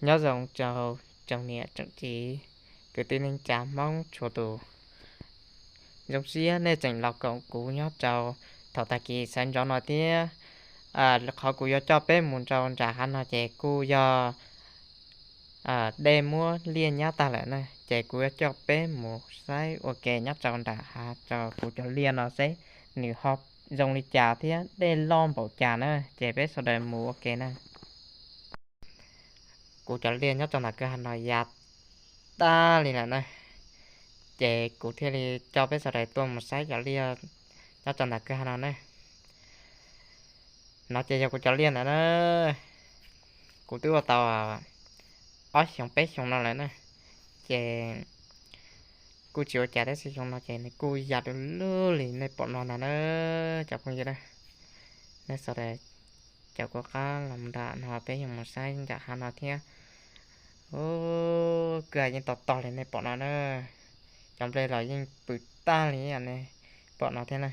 Nyob zoo rau tsoom niam tsoom txiv kwv tij neej tsa Hmoob txhua tus. Zoo siab nej tseem los koom kuv nyob rau thaum tag kis sawv ntxov no thiab. Qhov kuv yuav coj peb mus rau nram hav no ces kuj yog dej muab liaj nyab tag lawm na, ces kuv yuav coj peb mus saib ua ke nyob rau nram hav rau kuv cov liaj no seb nws ho zoo li cas thiab dej loj npaum cas na, ces peb sawv daws mus ua ke na. Kuv cov liaj nyob rau ntawm kwj ha no ya tag li lawm na, ces kuv thiaj li coj peb sawv daws tuaj mus saib cov liaj nyob rau ntawm kwj ha no na. No ces yog kuv cov liaj ntawd na, kuv twb ua tau ob xyoos peb xyoos no lawm na, ces kuj tsis ua cas tab sis xyoo no ces nws kuj ya du lug li nej pom no ntag na, cov phooj ywg na. Nej sawv daws caum kuv qab los nram no peb yuav mus saib nram hav no thiab. Kwj ha yeej tau tog li nej pom no na, cov nplej los yeej pw tag li nej pom no thiab na.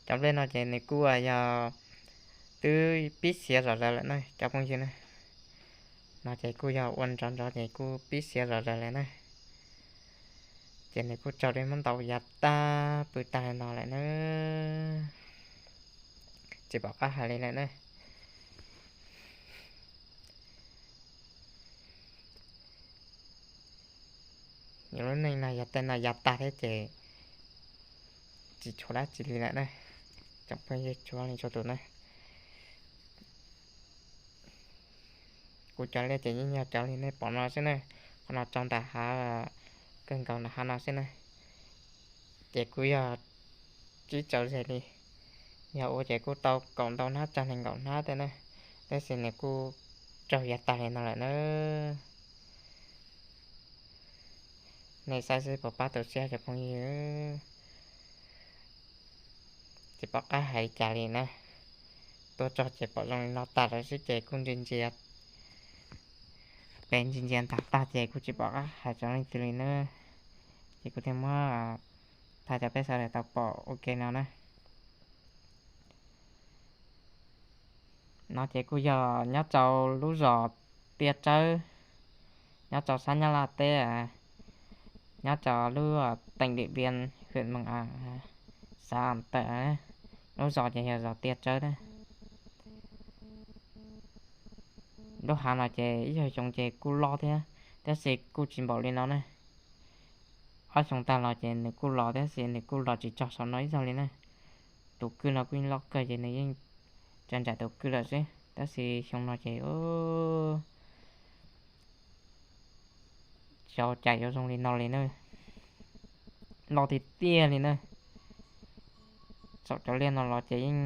Cov nplej no ces nws kuj yog twb pib xiav zom zaws lawm na cov phooj ywg na. No ces kuj yog ua nrov nrov ces kuj pib xiav zom zaws lawm na, ces nws kuj raug dej muab ntaus ya tag pw tag li no lawm na, tsis pom qab hais li lawm na. Yus lub neej no yog tej no ya tag thiab ces tsis tshuav dab tsi li lawm na, tsoom phooj ywg txhua leej txhua tus na. Kuv cov liaj ces yeej yog cov li nej pom no xwb na, qhov no rau nram hav, kawg nkaus nram hav no xwb na, ces kuj yog tsib txawv ze li, yog ua ces kuj tau kaum ntau hnab tsawg nees nkaum hnab tej na, tab sis nws kuj raug ya tag li no lawm na. Nej saib xwb puas pab tu siab cov phooj ywg, tsis pom qab hais li cas li na. Tuaj txog ces pom zoo li no tag lawm xwb ces kuj ntsia ntsia, pem ntsia ntsia ntag tag ces kuj tsis pom qab hais rau leej twg li na, ces kuv thiaj muab thaij rau peb sawv daws tau pom ua ke no na. No ces kuj yog nyob rau lub zos Tiaj Tsawb, nyob rau sab Nyab Laj teb, nyob rau lub teem Dim Npias, hwm Mees As, xav Am Tawm. Lub zos ces yog zos Tiaj Tsawb na. Lub hav no ces ib xyoos ces kuj loj thiab, tab sis kuj tsis npaum li no na. Ob xyoos tag los ces nws kuj los tab sis nws kuj los tsis txog saum no ib zaug li na. Tus kwj no kuj yeej loj kawg ces nws yeej tsa ntsam tus kwj lawm xwb, tab sis xyoo no ces tsis ua cas yuav zoo li no li na, loj tiag tiag li na. Saum cov liaj no los ces yeej,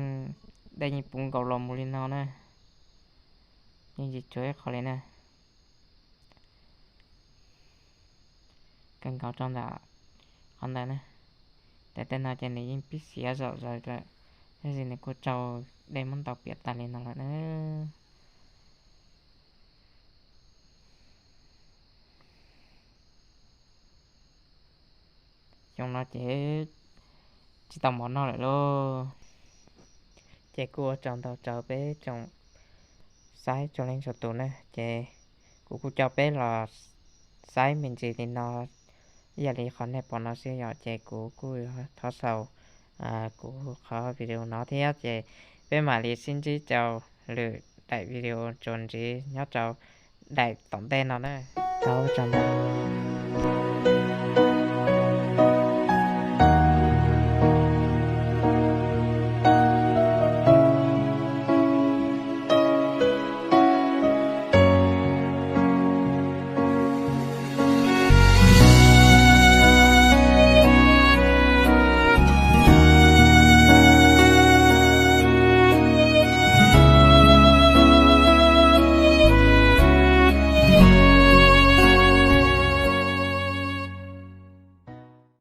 dej yeej puv nkaus los mus li no na, yeej tsis tshuav ib qho li na. Kawg nkaus rau ntawm qhov ntawd na, ces tej no ces nws yeej pib xiav zom zaws lawm, tab sis nws kuj raug dej muab ntaus piam tag li no lawm na. Xyoo no ces tsis tau mov noj lawm lauj. Ces kuj ua tsaug ntau rau peb tsoom saib txhua leej txhua tus na, ces kuv kuj coj peb los saib me ntsis li no, ib yam li qhov nej pom no xwb yom, ces kuv kuj yuav thov xaus kuv qhov video no thiab ces peb mam li sib ntsib rau lwm daim video txuas ntxiv nyob rau daim tom ntej no na. Thov ua tsaug ntau.